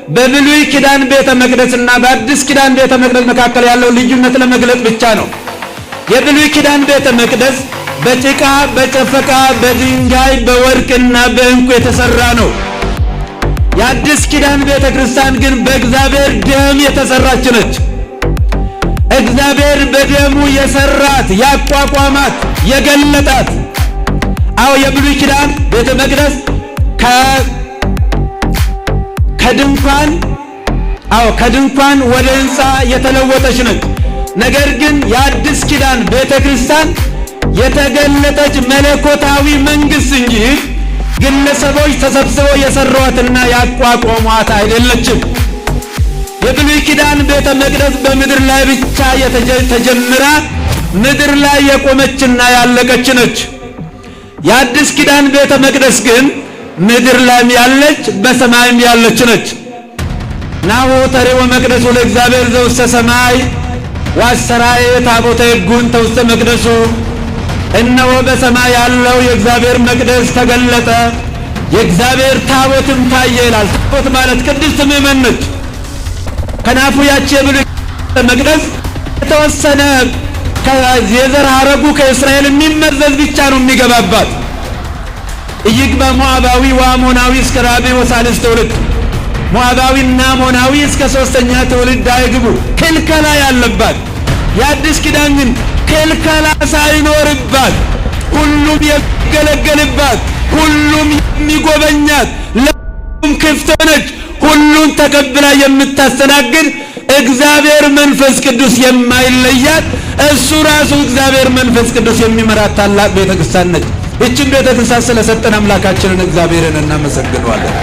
በብሉይ ኪዳን ቤተ መቅደስና በአዲስ ኪዳን ቤተ መቅደስ መካከል ያለው ልዩነት ለመግለጽ ብቻ ነው። የብሉይ ኪዳን ቤተ መቅደስ በጭቃ፣ በጨፈቃ፣ በድንጋይ፣ በወርቅና በዕንቁ የተሰራ ነው። የአዲስ ኪዳን ቤተ ክርስቲያን ግን በእግዚአብሔር ደም የተሰራች ነች። እግዚአብሔር በደሙ የሰራት፣ ያቋቋማት፣ የገለጣት። አዎ፣ የብሉይ ኪዳን ቤተ መቅደስ ከድንኳን፣ አዎ፣ ከድንኳን ወደ ሕንፃ የተለወጠች ነች። ነገር ግን የአዲስ ኪዳን ቤተ ክርስቲያን የተገለጠች መለኮታዊ መንግሥት እንጂ ግለሰቦች ተሰብስበው የሰሯትና ያቋቋሟት አይደለችም። የብሉይ ኪዳን ቤተ መቅደስ በምድር ላይ ብቻ ተጀምራ ምድር ላይ የቆመችና ያለቀች ነች። የአዲስ ኪዳን ቤተ መቅደስ ግን ምድር ላይም ያለች በሰማይም ያለች ነች። ናሁ ተሬወ መቅደሱ ለእግዚአብሔር ዘውስተ ሰማይ ወአስተርአየ ታቦተ ሕጉን ተውስተ መቅደሱ። እነሆ በሰማይ ያለው የእግዚአብሔር መቅደስ ተገለጠ፣ የእግዚአብሔር ታቦትም ታየ ይላል። ታቦት ማለት ቅድስት ምእመን ነች። ከናፉ ያቺ የብሉይ መቅደስ የተወሰነ የዘር ሐረጉ ከእስራኤል የሚመዘዝ ብቻ ነው የሚገባባት። ኢይግባ ሞዓባዊ ወአሞናዊ እስከ ራብዕ ወሳልስ ትውልድ፣ ሞዓባዊና አሞናዊ እስከ ሶስተኛ ትውልድ አይግቡ፣ ክልከላ ያለባት። የአዲስ ኪዳን ግን ክልከላ ሳይኖርባት፣ ሁሉም የሚገለገልባት፣ ሁሉም የሚጎበኛት፣ ለሁሉም ክፍት ነች። ሁሉን ተቀብላ የምታስተናግድ፣ እግዚአብሔር መንፈስ ቅዱስ የማይለያት፣ እሱ ራሱ እግዚአብሔር መንፈስ ቅዱስ የሚመራት ታላቅ ቤተ ክርስቲያን ነች። ይችን ቤተ ክርስቲያን ስለሰጠን አምላካችንን እግዚአብሔርን እናመሰግነዋለን።